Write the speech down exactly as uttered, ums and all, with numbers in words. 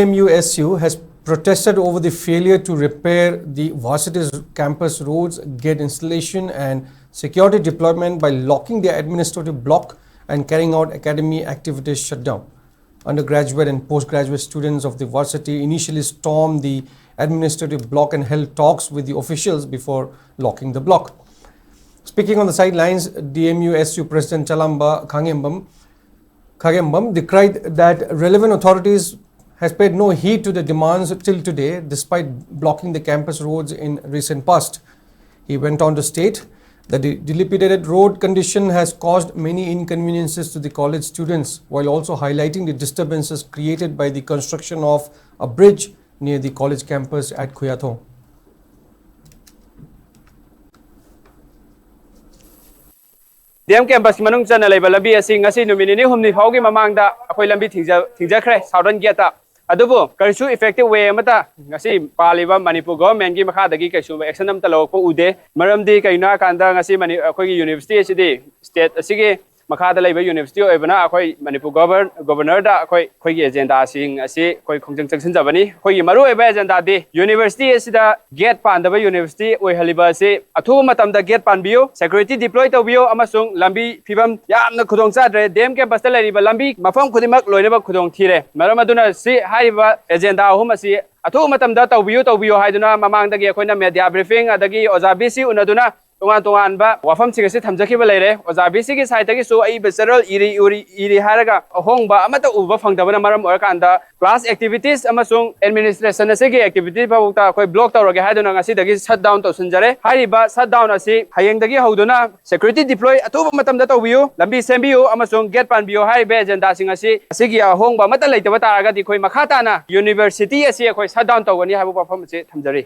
M U S U has protested over the failure to repair the varsity's campus roads, gate installation, and security deployment by locking the administrative block and carrying out academy activities shutdown. Undergraduate and postgraduate students of the varsity initially stormed the administrative block and held talks with the officials before locking the block. Speaking on the sidelines, D M U S U President Chalamba Khangembam, Khagembam decried that relevant authorities has paid no heed to the demands till today, despite blocking the campus roads in recent past. He went on to state that the dilapidated road condition has caused many inconveniences to the college students, while also highlighting the disturbances created by the construction of a bridge near the college campus at Khuyathong. D M campus ꯀꯤ ꯃꯅꯨꯡ ꯆꯟꯅ ꯂꯩꯕ ꯂꯝꯕꯤ ꯑꯁꯤ ꯉꯁꯤ ꯅꯨꯃꯤꯠ ꯅꯤꯅꯤ ꯍꯨꯝꯅꯤ ꯐꯥꯎꯒꯤ ꯃꯃꯥꯡꯗ ꯑꯩꯈꯣꯏ ꯂꯝꯕꯤ ꯊꯤꯡꯖ- ꯊꯤꯡꯖꯈ꯭ꯔꯦ, Southern Gate ꯇ꯫ ꯑꯗꯨꯕꯨ ꯀꯔꯤꯁꯨ effective way ꯑꯃꯠꯇ ꯉꯁꯤ ꯄꯥꯜꯂꯤꯕ ꯃꯅꯤꯄꯨꯔ government ꯀꯤ ꯃꯈꯥꯗꯒꯤ ꯀꯩꯁꯨ action ꯑꯃꯠꯇ ꯂꯧꯔꯛꯄ ꯎꯗꯦ꯫ ꯃꯔꯝꯗꯤ ꯀꯩꯒꯤꯅꯣ ꯍꯥꯏ ꯀꯥꯟꯗ ꯉꯁꯤ ꯃꯅꯤ- ꯑꯩꯈꯣꯏꯒꯤ university ꯑꯁꯤꯗꯤ state ꯑꯁꯤꯒꯤ ꯃꯈꯥꯗ ꯂꯩꯕ university ꯑꯣꯏꯕꯅ ꯑꯩꯈꯣꯏ ꯃꯅꯤꯄꯨꯔ govern- governor ꯗ ꯑꯩꯈꯣꯏ ꯑꯩꯈꯣꯏꯒꯤ agenda ꯁꯤꯡ ꯑꯁꯤ ꯑꯩꯈꯣꯏ ꯈꯣꯡꯖꯪ ꯆꯪꯁꯤꯟꯖꯕꯅꯤ꯫ ꯑꯩꯈꯣꯏꯒꯤ ꯃꯔꯨꯑꯣꯏꯕ agenda ꯗꯤ university ꯑꯁꯤꯗ gate ꯄꯥꯟꯗꯕ university ꯑꯣꯏꯍꯜꯂꯤꯕ ꯑꯁꯤ ꯑꯊꯨꯕ ꯃꯇꯝꯗ gate ꯄꯥꯟꯕꯤꯌꯨ, security deploy ꯇꯧꯕꯤꯌꯨ, ꯑꯃꯁꯨꯡ ꯂꯝꯕꯤ ꯐꯤꯕꯝ ꯌꯥꯝꯅ ꯈꯨꯗꯣꯡ ꯆꯥꯗ꯭ꯔꯦ꯫ D M campus ꯇ ꯂꯩꯔꯤꯕ ꯂꯝꯕꯤ ꯃꯐꯝ ꯈꯨꯗꯤꯡꯃꯛ ꯂꯣꯏꯅꯃꯛ ꯈꯨꯗꯣꯡ ꯊꯤꯔꯦ꯫ ꯃꯔꯝ ꯑꯗꯨꯅ ꯁꯤ ꯍꯥꯏꯔꯤꯕ agenda ꯑꯍꯨꯝ ꯑꯁꯤ ꯑꯊꯨꯕ ꯃꯇꯝꯗ ꯇꯧꯕꯤꯌꯨ, ꯇꯧꯕꯤꯌꯨ ꯍꯥꯏꯗꯨꯅ ꯃꯃꯥꯡꯗꯒꯤ ꯑꯩꯈꯣꯏꯅ media briefing ꯑꯗꯒꯤ ꯑꯣꯖꯥ ꯕꯤ ꯁꯤ ꯎꯅꯗꯨꯅ ꯇꯣꯉꯥꯟ ꯇꯣꯉꯥꯟꯕ ꯋꯥꯐꯝꯁꯤꯡ ꯑꯁꯤ ꯊꯝꯖꯈꯤꯕ ꯂꯩꯔꯦ꯫ ꯑꯣꯖꯥ ꯕꯤ ꯁꯤꯒꯤ side ꯇꯒꯤꯁꯨ ꯑꯏꯕ ꯆꯔꯣꯜ ꯏꯔꯤ ꯎꯔꯤ- ꯏꯔꯤ ꯍꯥꯏꯔꯒ ꯑꯍꯣꯡꯕ ꯑꯃꯠꯇ ꯎꯕ ꯐꯪꯗꯕꯅ ꯃꯔꯝ ꯑꯣꯏꯔꯀꯥꯟꯗ class activities ꯑꯃꯁꯨꯡ administration ꯑꯁꯤꯒꯤ activity ꯐꯥꯎꯕꯗ ꯑꯩꯈꯣꯏ block ꯇꯧꯔꯒꯦ ꯍꯥꯏꯗꯨꯅ ꯉꯁꯤꯗꯒꯤ shut down ꯇꯧꯁꯤꯟꯖꯔꯦ꯫ ꯍꯥꯏꯔꯤꯕ shut down ꯑꯁꯤ ꯍꯌꯦꯡꯗꯒꯤ ꯍꯧꯗꯨꯅ security deploy ꯑꯊꯨꯕ ꯃꯇꯝꯗ ꯇꯧꯕꯤꯌꯨ, ꯂꯝꯕꯤ ꯁꯦꯝꯕꯤꯌꯨ ꯑꯃꯁꯨꯡ gate ꯄꯥꯟꯕꯤꯌꯨ ꯍꯥꯏꯔꯤꯕ agenda ꯁꯤꯡ ꯑꯁꯤ ꯑꯁꯤꯒꯤ ꯑꯍꯣꯡꯕ ꯑꯃꯠꯇ ꯂꯩꯇꯕ ꯇꯥꯔꯒꯗꯤ ꯑꯩꯈꯣꯏ ꯃꯈꯥ ꯇꯥꯅ university ꯑꯁꯤ ꯑꯩꯈꯣꯏ shut down ꯇꯧꯒꯅꯤ ꯍꯥꯏꯕ ꯋꯥꯐꯝ ꯑꯁꯤ ꯊꯝꯖꯔꯤ꯫